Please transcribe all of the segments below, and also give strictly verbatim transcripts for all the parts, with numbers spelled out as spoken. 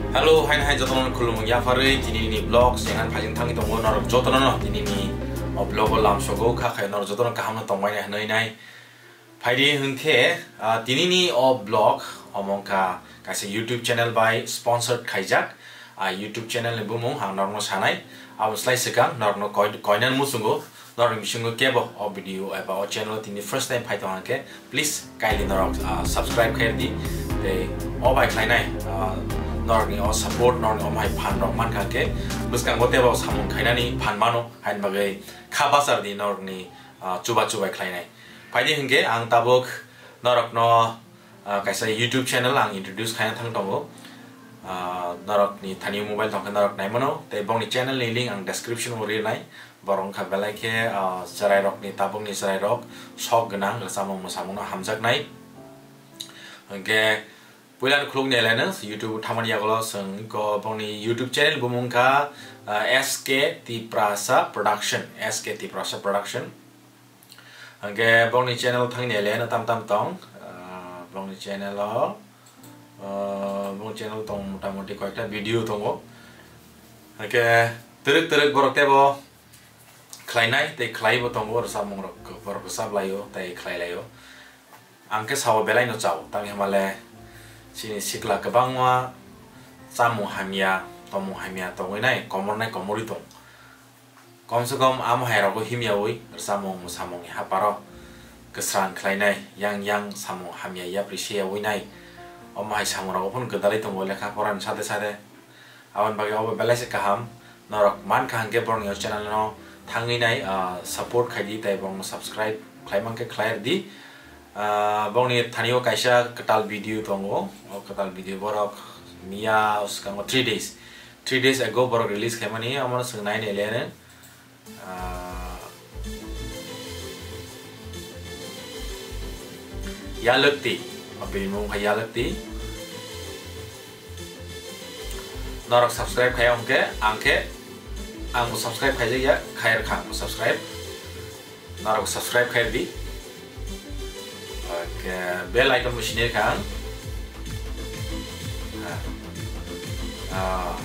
Hello, hain hain jotono khulumung yapharwi tinini vlog sengan phajing thangwi tongo norok jotono no tinini o vlog o lamsogo kha khai norok jotono kaham no tongmani hinwi nai phaidi hwnkhe ah, tinini o vlog omongka kaisa YouTube channel bai sponsored khaijak ah, YouTube channel ni bumung ang norokno sanai abo slai swkang norokno koi- koinan muchungo. Norokni bisingo kebo o video eba o channel o tini first time phai tong hwnkhe, please kindly norok ah, subscribe khair di. Tei o bai khlainai ah, norokni o support norokni o mai phan rok mankha khe bwskango tebo samung khainani phan mano hain bagwi kha bachar di norokni ah, chuba chubai khlainai. Phaidi hwnkhe ang tabuk norokno ah, kaisa YouTube channel ang introduce khaina thang tongo. Ah, norokni thani mobile tongkhe norok naimano tei bongni channel ni link ang description o rinai. Borok wngkha belai khe ah, chwrairokni tabukni chwrairok sok gwnang rwchapmung mwsamungno hamjaknai. Hwnkhe puilani khulukni eleno YouTube thamani yagulo chwng iko bongni YouTube channel bumung wngkha ah, S K Tiprasa Production, S K Tiprasa Production. Hwnkhe bongni channel thangni eleno tam tam tong ah, bongni channel o ah, bong channel tong motamoti koyekta video tongo. Hwnkhe twrwk twrwk borok tebo khlainai tei khlaibo tongo rwchapmung rok borok rwchap laio tei khlai laio. Ang khe sao belai no chao tang himale chini sikla kwbangma chamung hamya tomung hamya tongwi nai komornai komorwi tong. Komse kom amo hai rogo himyawi rwchapmung mwsamungni haparo kwsrang khlainai yang yang samung hamya yapri seyawi nai. Omo hai samung rogo phano gwdalwi tongo lekha porani sade sade. Aboni bagwi obo belai se kaham. Norok mankha hwnkhe borokni o channel no thangwi nai ah, support khaidi tei borokno subscribe khlai mankhe khlai rwdi. Ah, bongni thani o kaisa kwtal video tongo. O kwtal video borok miya swkango three days. Three days ago borok release khaimani omono chwng nai nai leno. Ah, Yalwkti. Abini mung kha Yalwkti. Norok subscribe khai hwnkhe ang khe ang bo subscribe khaijak ya khai rwkha ang bo subscribe. Norok subscribe khai di. Oke, bell icon bo sinir kha ang. Ah. Ah.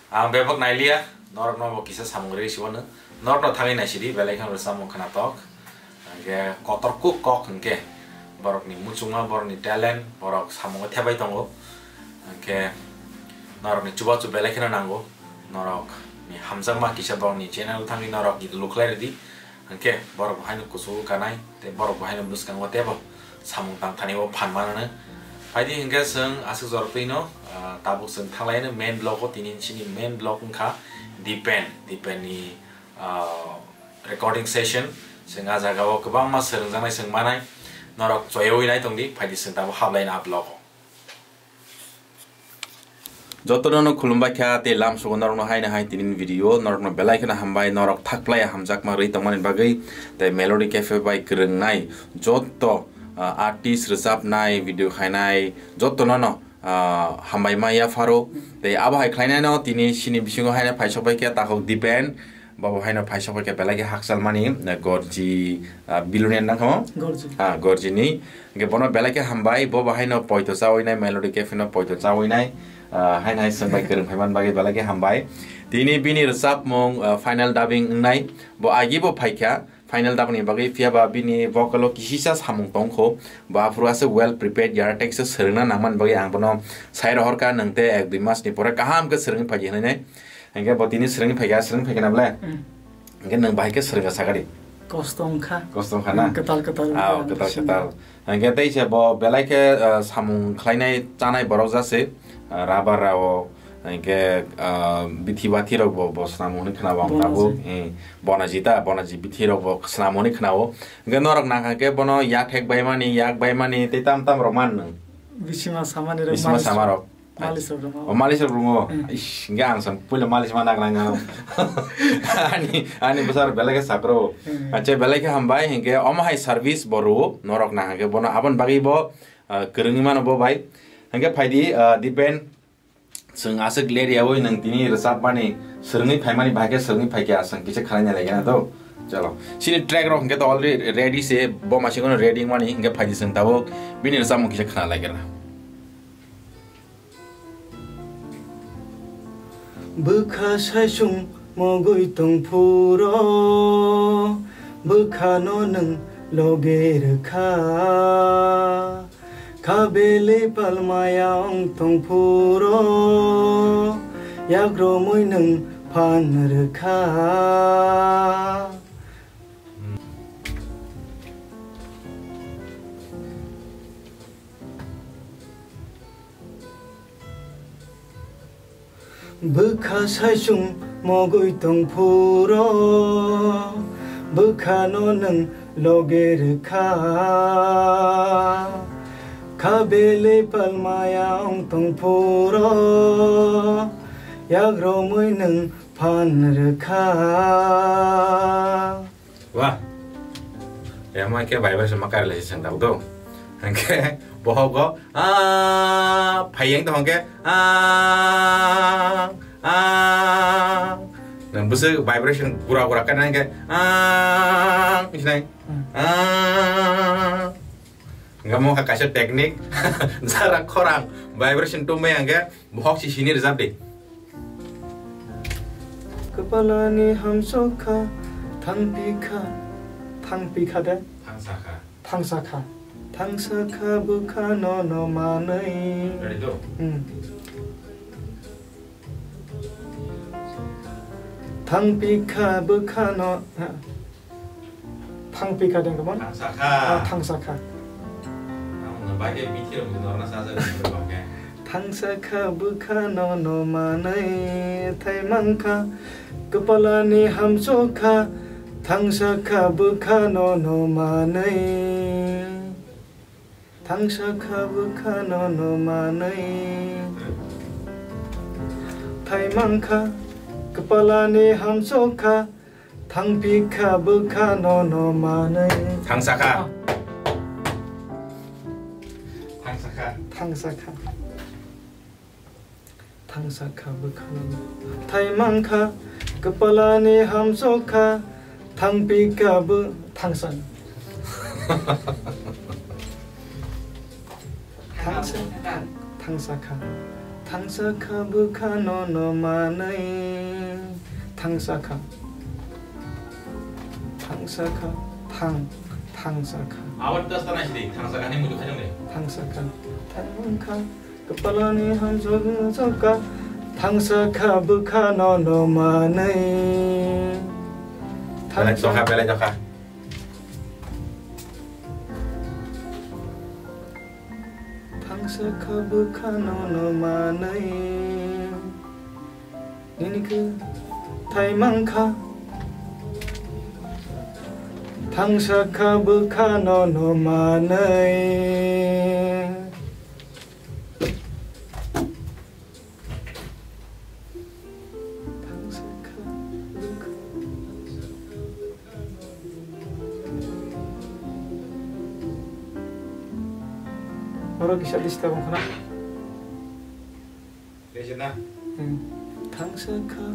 Ang bebak nailiya, norok no bo kisa samung rwi sibo no. Norok no thangwi naisidi, belai kheno rwchapmung khwnatok. Hwnkhe kotor kuk kok hwnkhe borokni muchungma, borokni talent, borok samungo thebai tongo. Hwnkhe norokni chubachu belai kheno nango. Norokni hamjakma kisa borokni channel thangwi norok lukhlai rwdi. Hwnkhe borok bo haino kuchugo kanai, tei borok bo haino bwskango teibo samung tang thani o phan manano. Phaidi hwnkhe chwng aswk jorok twi no, ah, tabuk chwng thanglaino main block o, tini chini main block wngkha Dipen, Dipen ni ah, recording session. Chwng ah jaga o kwbangma swrwngjaknai chwng manai. Norok choyawi nai tongdi, phaidi chwng tabuk hablai na vlog o. Jotono no khulumbai kha tei lamsogo norokno haino hai tini video, norokno belai kheno hambai, norok thakplai hamjakma rwi tongmani bagwi tei Melody Cafe bai kwrwngnai joto, ah, artist rwchapnai, video khainai jotono no ah, hambai ma yapharo. Tei abo hai khlainaino tini chini bisingo haino phaisok bai khe takhuk Dipen, bobo haino phaisok bai khe belai khe hakchal mani, eh, Gorji, ah, Bilonian nang kha mo? Gorji. Ah, Gorji ni. Hwnkhe bono belai khe hambai, bobo haino poito chawi nai, Melody Cafe no poito chawi nai, ah, haino hai chwng bai kwrwng phai man bagwi belai khe hambai. Tini bini rwchapmung, ah, final dubbing wngnai, bo agi bo phaikha. Final dubbing ni bagwi phiya ba bini vocal o kisisa samung tong kho. Bo aphuru aswk well prepared ya, tei kisa swrwngna nangmani bagwi ang bono sai rohor kha, nwng tei ek dui mas ni pore kaham khe swrwngwi phai di hwnwi nai. Hwnkhe bo tini swrwngwi phai kha, swrwngwi phai kha na ble? Hmm. Hwnkhe nwng bahai khe swrwngna sakha di. Kosto wngkha. Kosto wngkha na? Hmm, kwtal kwtal Ah, wngkha, kwtal kwtal. Hwnkhe tei se bo belai khe, ah, samung khlainai chanai borok jase, ah, rubber rao, hwnkhe, ah, bithi bathi rok bo, bo swnamo hwnwi khna bo ang Bona tabuk, ji. Eh, bona ji ta, bona ji bithi rok bo swnamo hwnwi khna o. Hwnkhe norok nang kha khe bono yak thek bai mani, yak bai mani tei tam tam rok man nw. Bisima samani rok Bisima mani sama rok. Malis rok rwma. O malis rok rwmo. Hmm. Ish, hwnkhe ang sam puila malis ma nagra nang. Ani, ani bwsar belai khe sakro. Hmm. Acha belai khe hambai hwnkhe omo hai service bo rwo norok nang hwnkhe bono aboni bagwi bo, ah, kwrwngwi mano bo bai. Hwnkhe phaidi, ah, Dipen Chwng aswk ler yaui nwng tini rwchapmani, swrwngwi phaimani bahai khe swrwngwi phaikha, chwng kisa khwlaina laigana do. Chalo. Chini track rok hwnkhe to already ready se, bo machine no ready wngmani, hwnkhe phaidi chwng tabuk bini rwchapmung kisa khwna laigana. Bwkha saisung mogwi tong phuro, bwkhano nwng loge rwkha. Kha belai palmaya wng tong phuro, yakromwi nwng phan rwkha. Bwkha saisung mogwi tong phuro, bwkhano nwng loge rwkha. Kha belai palmaya wng tong phuro, yakromwi nwng phan rwkha. Wah. Yang ma khe vibration ma kaila se sengdao do. Hangke bohogo a phayeng to hangke a a. Nang bwswk vibration gura gura kana hangke a isnai a. Hangke mo kaisa technique jara khorang vibration to me hangke bohok si sini rejap de. Kwpalani hamsokha, thangpikha, thangpikha de? Thangsakha. Thangsakha. Thangsakha bwkhano no manwi. Ready to? Hmm. Thangpikha bwkhano, ha. Thangpikha deng khe bon? Thangsakha. Ah, thangsakha. Ang no bai khe bithi rok dorna sa sa ni bang khe. Thangsakha bwkhano no manwi thai mankha. Kwpalani hamsokha. Thangsakha bwkhano no manwi. Thangsakha bwkhano no manwi thai mankha, kwpalani hamsokha, thangpikha bwkhano no manwi. Thangsakha. Thangsakha. Thangsakha. Thangsakha bwkhano thai mankha, kwpalani hamsokha, thangpikha bw-, thangsa-, thangsa-, thangsakha, thangsakha bwkhano no manwi, thangsakha, thangsakha, thang, thangsakha. Awat das tanah sini, thangsakha ni mujuk aja nih. Thangsakha, thai mankha. Kwpalani hamsok sokha, thangsakha bwkhano no manwi. Belai thangsakha, belai thangsakha. Thangsakha bwkhano no manwi. Nini khe thai mankha. Thangsakha bwkhano no manwi. Oro kisa disturb wngkha na? Kisa na? Hmm. Thangsakha.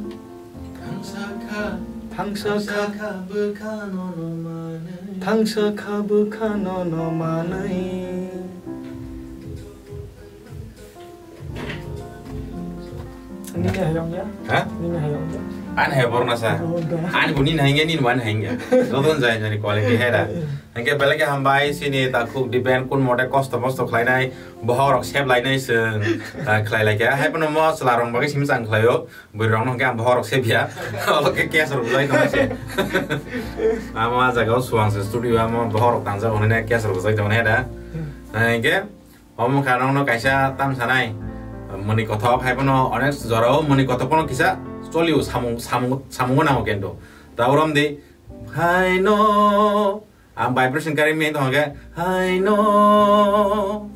Thangsakha. Thangsakha. Thangsakha bwkhano no manwi. Thangsakha bwkhano no manwi. Nini hai wngya? Ha? Nini hai wngya? Ani hai borna sa. Oh, da. Ani bo nini hai wngya, nini bo ani hai wngya. Joto jai jani quality hai da. Hingke belai khe hambai, sini takhuk depend kun mote kosto mosto khlainai, bohok rok sep lainai chwng, ah, khlai lai khe. Hai phano mo chwla rok bagwi simi chang khlaio, bwrwi rok no hingke ang bohok rok sep ya. Olo khe case rok bujai tong se. Amo ah jaga o suang se studio amo bohok rok tangjak hwnwi case rok bujai tong nai da. Hingke Omo wngkha nokno kaisa tam sanai, mwnwi kothok hai phano onek jorao mwnwi kothok phano kisa cholio samung, samung, samungo nango kento. Ta orom di, haino, ang vibration kari meng tongkhe, haino,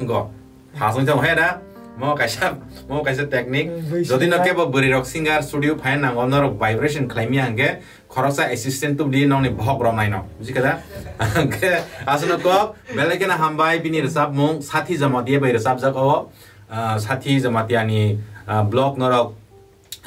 go. Hasung chong hai da, mo kaisa, mo kaisa technique. Hmm, buisit. Jodi no kebo bwrwi rok singer studio phai nango, norok vibration khlai mi hangke, khoroksa assistant tubudi nokni bohok romnaino, buji kha da? Hwnkhe aswkno kok, belai kheno hambai bini rwchapmung, Sathi Jamatia bai rwchapjak o, ah, Sathi Jamatia ni ah, vlog norok,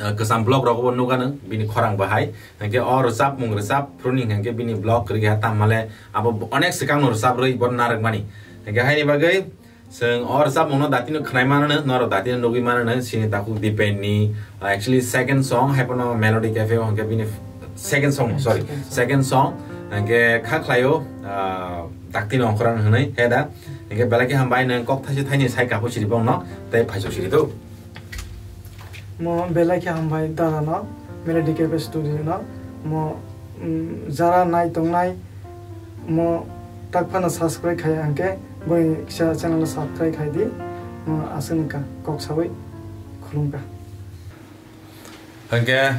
ah, kwcham vlog rogo bo nukha nang bini khorang bahai. Hwnkhe o rwchapmung rwchap phuru ni hwnkhe bini vlog kwrwi kha, tamo le abo onek swkang no rwchap rwi bo narwk mani. Hwnkhe haini bagwi chwng o rwchapmung no datino khwnai mano, norok datino nugwi mano, chini takhuk Dipen ni, ah, actually second song, hai phano Melody Cafe o hwnkhe bini second song, sorry, second song. Second song. Hwnkhe kha khlaio, ah, Daktino Ongkhorang hwnwi, he da? Hwnkhe belai khe hambai, nwng kok thaise thaini sai kaphoi siri bongno, tei phaiso siri do. Mo belai khe hambai dada no, Melody Cafe Studio no, mo, mm, jara nai tongnai, mo tak phano subscribe khai hwnkhe, boni kisa channel no subscribe khai di, mo aswk nungkha, kok sawi khulumkha. Hwnkhe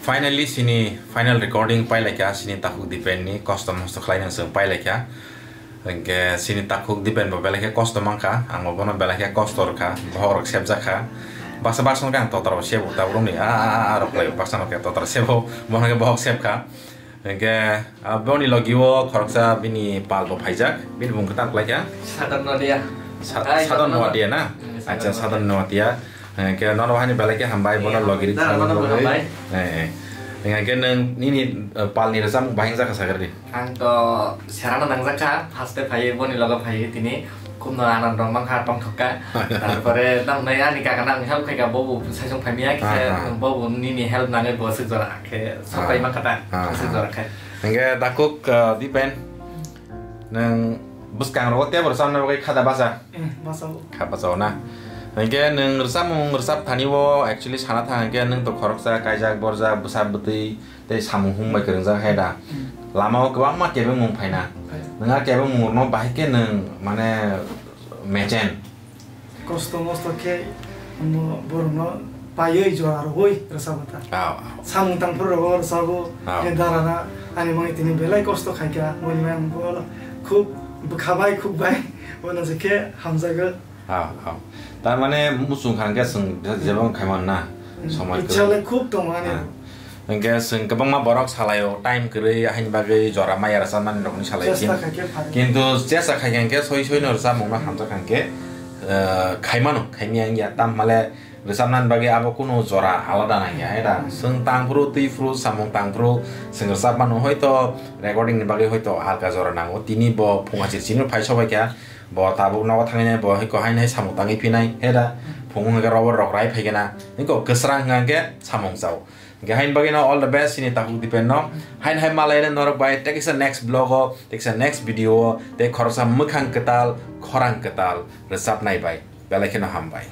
finally sini final recording pailaikha, sini takhuk Dipen ni kosto mosto khlaina chwng pailaikha. Hwnkhe sini takhuk Dipen bo belai khe kosto mankha, ang bo bono belai khe kosto rwkha, bohok rok sepjak kha. Baksa baksa no khe ang totra bo sebo, tabuk romni a, a, a, a rok lai baksa no khe totra sebo, bono khe bohok sepkha. Hwnkhe, ah, boni logi o khoroksa bini pal bo phaijak, bini bung kwtal khlaikha. Sadan Noatia. Sa-, Ai, Sadan Sadan Noatia na? Hmm, Acha, Sadan Sadan Noatia. Hwnkhe, nono haini belai khe hambai, bono Ya, logi ri dara, thangwi nono bo bagwi. Hambai. Eh, eh. Hwnkhe nwng nini, eh, pal ni rwchapmung bahai wngjakha sagar di. Ang to serano nangjakha, first e phaiwi boni logo phaiwi tini. Khubno anand rok mankha, tongthok kha. Tarpore tamni ani kaka nang help khaika, bobo saisong phaimya khe, Ah, ah. Bobo nini help nangwi bo swk jora khe sok Ah. Pai mankha ta, Ah, sok ah. Jora khe. Hwnkhe takhuk, uh, Dipen, nwng bwskang rogo tei bo rwchapna bagwi kha da bacha? Eh, bacha o. Kha bacha o na? Hwnkhe nwng rwchapmung rwchap thani o actually sana thang hwnkhe nwng to khoroksa kaijak borjak bwsa bwtwi tei samung hung bai kwrwngjak hai da. Hmm. Lama o kwbangma kebengmung phaina. Phai. Nwng a kebengmung rokno bahai khe nwng mane mechen. Kosto mosto khe omo borokno paiwi jora rwui rwchapwi ta. Aw, aw. Samung tangphuru rogo rwchapwi Aw. Khe darana ani mangni tini belai kosto khaikha. Boni mangni bo khub bwkha bai khuk bai bono je khe hamjagwi. Ah, ah. Tar mane muchung kha hwnkhe chwng je-, jeba wng khaimano na. Hmm. Somoi Ichha kwrwi. Le khub tongo ani. Ah. Hwnkhe chwng kwbangma borok salaio, time kwrwi, haini bagwi jora maya rwchapmani rokni salaio. Chesta Kin-, khai khe phan. Kintu chesta khai khe hwnkhe soi soi no rwchapmung no hamjak kha hwnkhe, eh, khaimano, khaimya wngya. Tam hwnmale rwchapnani bagwi abo kunu jora alada nangya, eta. Hmm. Chwng tangphuru, twiphuru, samung tangphuru, chwng rwchapmano, hoito recording ni bagwi hoito alka jora nango. Tini bo phung achir chini phai sobai kha. Bo tabuk nogo thangwi nai, bo hiko haino hai samung tangwi phinai, he da? Phungo hwnkhe robo rok rai phai khe na, hiko kwsrang hwnkha hwnkhe samung chao. Hwnkhe haini bagwi no all the best, chini takhuk Dipen no. Haino hai malai rw norok bai, tei kisa next vlog o, tei kisa next video o, tei khoroksa mwkhang kwtal, khorang kwtal rwchapnai bai. Belai kheno hambai.